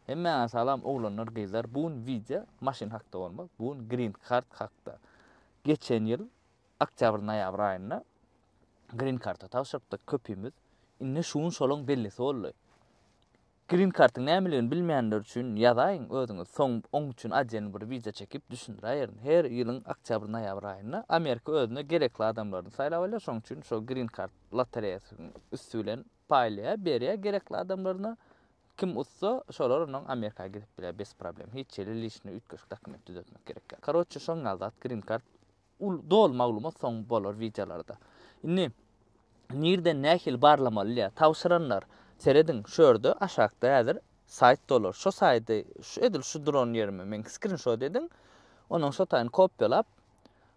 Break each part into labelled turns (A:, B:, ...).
A: Hemmäňe salam oglanlar gyzlar bu gün wideo maşyn hakda bolmaz bu gün green kart hakda geçen ýyl oktýabr noýabr aýynda green karta tabşyrypdyk köpimiz indi şu gün şolaň bellisi boldy green kartyň nämeligini bilmeýänler üçin ýazaýyň özüňiz soň oň üçin oddelny bir wideo çekip düşündiräýerin her ýylyň oktýabr noýabr aýynda amerika özüne gerekli adamlaryny saýlap alýar şoň üçin şo green kart lotereýasynyň üsti bilen paýlaýar berýär gerekli adamlaryna Kim utsa şolar ondan Amerika gidip biler bez problem hiç hili lişni üýtgeşik dokument düzetmek gerek däl. Karoçe şoň ýaly zat green kart ul doly maglumat soň bolar wideolarda. Indi nirden nähili barlamaly diýýär tabşyranlar serediň şu ýerde aşakda häzir saýt dolar şo saýdy şu edil şu duran ýerimi meň skrinşot ediň ondan şo taýyny kopýalap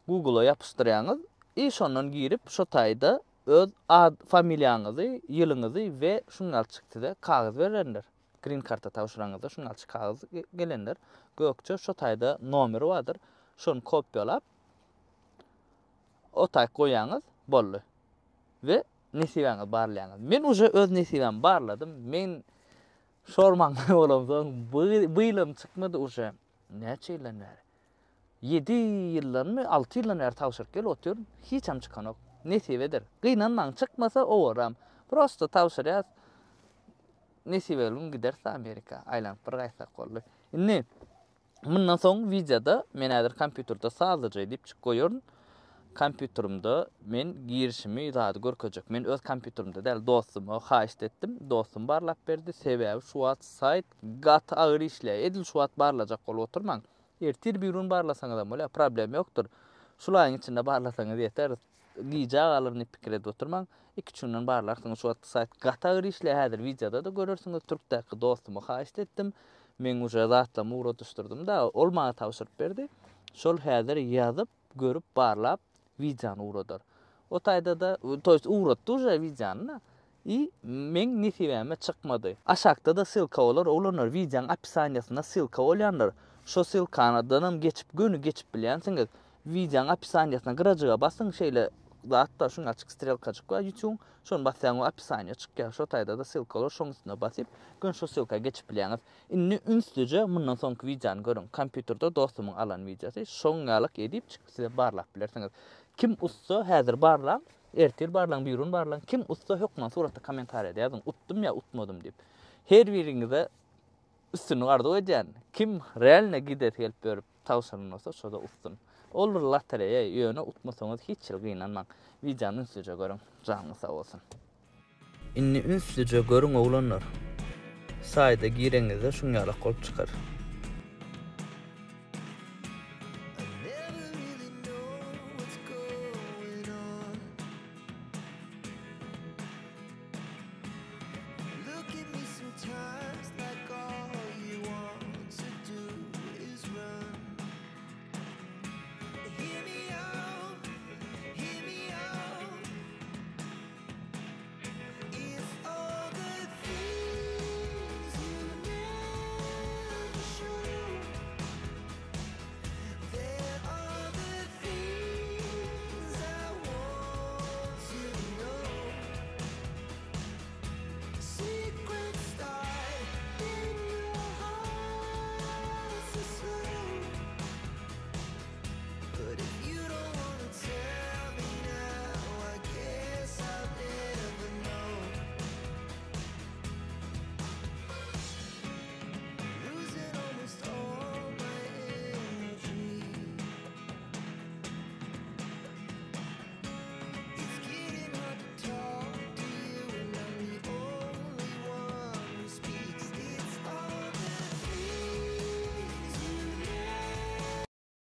A: google-a ýapyşdyrýaňyz i şondan girip şo taýda Öz ad, familiýaňyzy, ýylyňyzy we şuňňalçyk size kagyz berenler. Green karta tabşyraňyzda şuňňalçyk kagyz gelenler. Gökje şo taýda nomeri bardyr. Şony kopýalap o taýk goýaňyz, boldy. We nesibäňizi barlaýaňyz. Men uje öz nesibämi barladym. Men şormaňly bolamsoň bu bu ýylam çykmady uje. Näçe ýyldan bäri? Ýedi ýyldanmy, alty ýyldan bäri tabşyryp gelip otyryn, hiçem çykanok. Nesibedir. Gynanmaň, çykmasa owaram. Prosto tabşyrýas. Nesibeli gün gideris Amerika. Aýlanyp bir gaýtsak boldy. Indi mundan soň wideoda men häzir kompýuterde sazlyja edipjik goýaryn. Kompýuterimde men girişimi zady görkezjek. Men öz kompýuterimde däl, dostuma haýyşt etdim. Dostum barlap berdi. Sebäbi şu wagt saýt gaty agyr işleýär. Edil şu wagt barlajak bolup oturmaň. Ertir birigün barlasaňyzam bolýar, problem ýokdur. Şul aýyň içinde barlasaňyz ýeter. Gijä galar diýip pikir edip oturmaň. Iki-üç günden barlarsyňyz. Şu wagtky saýt gaty agyr işleýär. Häzir wideoda-da görersiňiz. Türkdäki dostuma haýyşt etdim. Meň uje zatlarymy ugradyşdyrdym-da, ol maňa tabşyryp berdi. Şol häzir ýazyp, görüp, barlap, wideony ugradar. O taýda-da, to ýest ugratdy uje wideony-da. I meň nesibäme çykmady. Aşakda-da ssylka bolar oglanlar wideoň opisaniýasynda ssylka bolýandyr. Şo ssylkanadanam geçip göni geçip bilýänsiňiz. Wideoň opisaniýasyna gyrajyga basyň şeýle zat bar şuň açyk strelkajyk bar ýutubyň şony basýaň we opisaniýa çykýar şo taýdada ssylka bolar şoň üstüne basyp göni şo ssylka geçip bilýäňiz. Indi ünslije mundan soňky wideony görüň kompýuterde dostumyň alan wideosy şoň ýalyk edip çykyp size barlap bilersiňiz. Kim ussa häzir barlaň Ertir barlaň birigün barlaň kim utsa hökman suratda kommentariýada ýazyň utdum ýa utmadym diýip. Her biriňize üstünlik arzuw edýän. Kim realno gidesi gelip ýörüp tabşyran bolsa şoda utsun. Ol bir lotereýa ýöne utmasaňyz hiç hili gynanmaň. Wideony ünslije görüň. Janyňyz sag bolsun. Indi ünslije görüň oglanlar. Saýda gireňizde şuň ýalak bolup çykar.